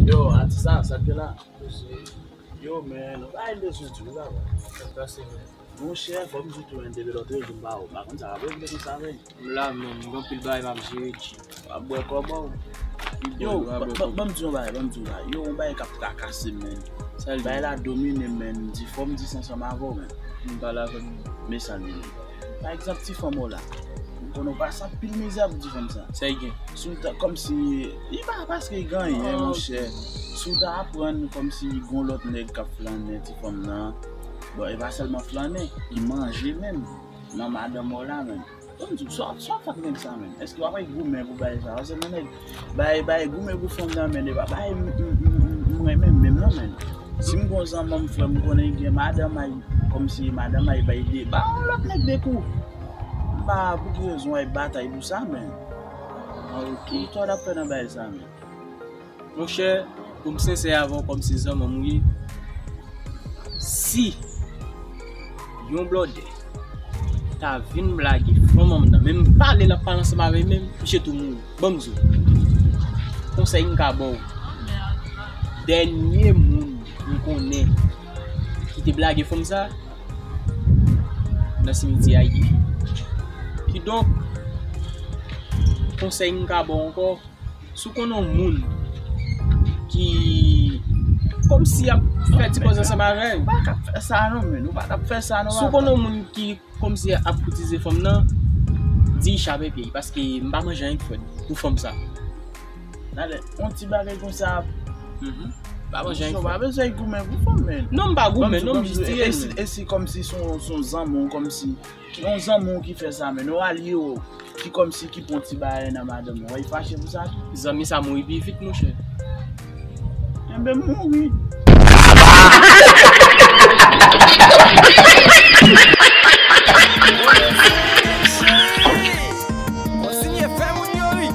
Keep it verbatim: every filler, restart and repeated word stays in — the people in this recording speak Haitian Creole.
Yo, atis la, sa k gen la? Yo, men, nou pa gen bezwen di wi, papa. Sa k pase, men? Monchè, fò m di tou, men, depi lòt jou m pa wè w, m pa konn sa k ap regle konsa, men. M la, men, m gen anpil bagay m ap jere, G. W ap bwè kòb ou. Yo, ban m di yon bagay, ban m di yon bagay. Yo, yon bagay k ap trakase m, men. Sa l ye? Bagay la domine m, men. M di, fò m di sa ansanm avè w, men. M pale avè m. Men sa l ye, men. Pa egzanp, ti fanm ou la. M konnen w pase anpil mizè pou ti fanm sa. Sa l gen? Si w ta, kòmsi, li pa paske li gen anyen, monchè. Si w ta aprann kòmsi gon lòt nèg k ap flannen ti fanm nan, bon, e pa sèlman flannen, li manje menm nan madanm ou la menm. Ban m di w, sa w, sa w fè ak nèg sa menm? Èske w ap goumen pou bagay sa? Paske men nèg, bay, bay goumen pou fanm nan, men e pa bagay m, m, m, m, m renmen menm non, men. Si m gon zanmi m, frè m, konnen gen madanm ay, kòmsi madanm ay bay de, ba yon lòt nèg de kou. M pa pou ki rezon ay batay pou sa, men. Ah, ok. Sa w t ap fè nan bagay sa, men? Monchè, pou m sensè avè w kòmsi zanmi m ou ye, si yon blòdè ta vin blage fanm nan, men m pale, l ap pale ansanm avè l, men misye tou mouri. Ban m di w. Konsèy m ka ba w. Dènye moun m konnen ki te blage fanm sa, nan simityè a l ye. Kidonk, konsèy m ka ba w ankò, si w konnen yon moun ki kòmsi ap fè ti kòz ansanm avè l. Ou pa t ap fè sa non, men. Ou pa t ap fè sa non, papa. Si w konnen yon moun ki kòmsi ap koutize fanm nan, di l chape pye l, paske m pa manje anyen k frèt pou fanm sa. Talè, yon ti bagay konsa. Mhm. Pa manje anyen k frèt. Ou pa bezwen goumen pou fanm, men. Non, m pa goumen, non, m jis di l, men. E si, e si kòmsi se yon, se yon zanmi w, kòmsi ki yon zanmi w ki fè sa, men, yon alye w ki kòmsi ki pran ti bagay nan madanm ou, w ap fache pou sa tou? Zanmi sa mouri pi vit, monchè. Enben, mouri. Kontinye fè moun yo ri.